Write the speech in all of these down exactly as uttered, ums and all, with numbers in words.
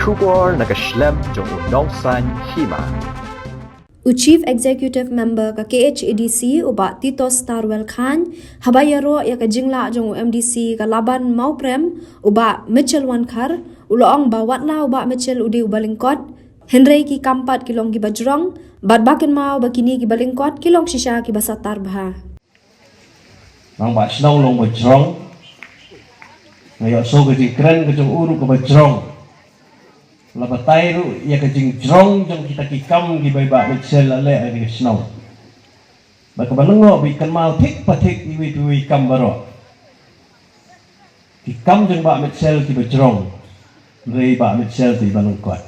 Khubor na ka shlem jong u nongsan hima. U Chief Executive Member ka K H A D C, u Bah Titos Tarwel Chyne, haba ïaroh ïa ka jinglah jong u M D C ka Laban Mawprem, u Bah Mitchell Wankhar, u la ong ba watla u Bah Mitchell u dei uba lyngkot, hynrei ki kam pat ki long kiba jrong, bad ba kynmaw ba kine kiba lyngkot ki long shisha kiba satar bha. Nang ba shnong long ba jrong. Nga ïoh so ka jingkren ka jong u ruh kaba jrong. La batai ruh ïa ka jingjrong jong kita ki kam kiba i Bah Mitchell la leh ha ka shnong. Ba kaba nang ba i kynmaw thik pa thik iwei pa iwei kam baroh. Ki kam jong Bah Mitchell kiba jrong. Hynrei Bah Mitchell te iba lyngkot.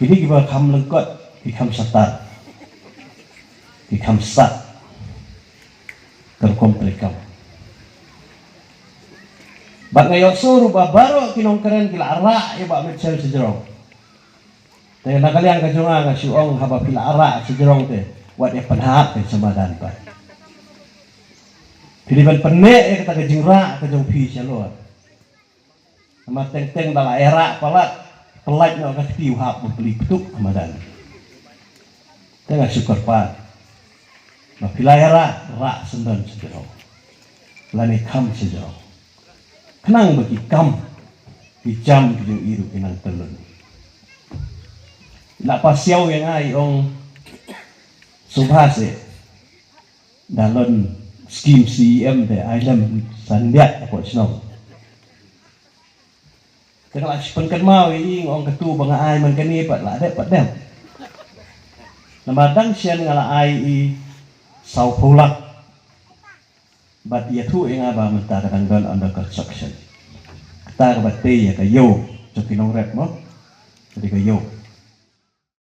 Kine kiba kham lyngkot, ki kham satar, ki kham sat ka rukom treikam. Bad nga ïoh so ruh ba baroh ki nongkren ki la rah ïa Bah Mitchell sha jrong. Te na ka liang ka jong nga nga shu ong haba phi la rah sha jrong te wat ïa pynhap te sha madan pat. Phi dei ban pynneh ïa kata ka jingrah ka jong phi sha lor. Namar teng teng da la ïa rah palat, pyllait noh ka kti u hap ba pli ptuk ha madan. Te nga shu kyrpad ba phi la ïa rah, rah syndon sha jrong. Lane kham sha jrong. Khnang ba ki kam ki jam ki jong i ruh ki nang tyllun. La pasiaw ïa nga i ong subha se da lon skim C E M te ai lem san biat hapoh shnong. Te nga la shu pynkynmaw ïa i nga ong katu ba nga ai man kane pat la dep pat dep. Namar dang shen nga la ai i saw phew lak. Bad ïathuh ïa nga ba mynta ka dang don under construction. Kata kaba tei ïa ka ïew jong ki nongrep mo. Ka dei ka ïew.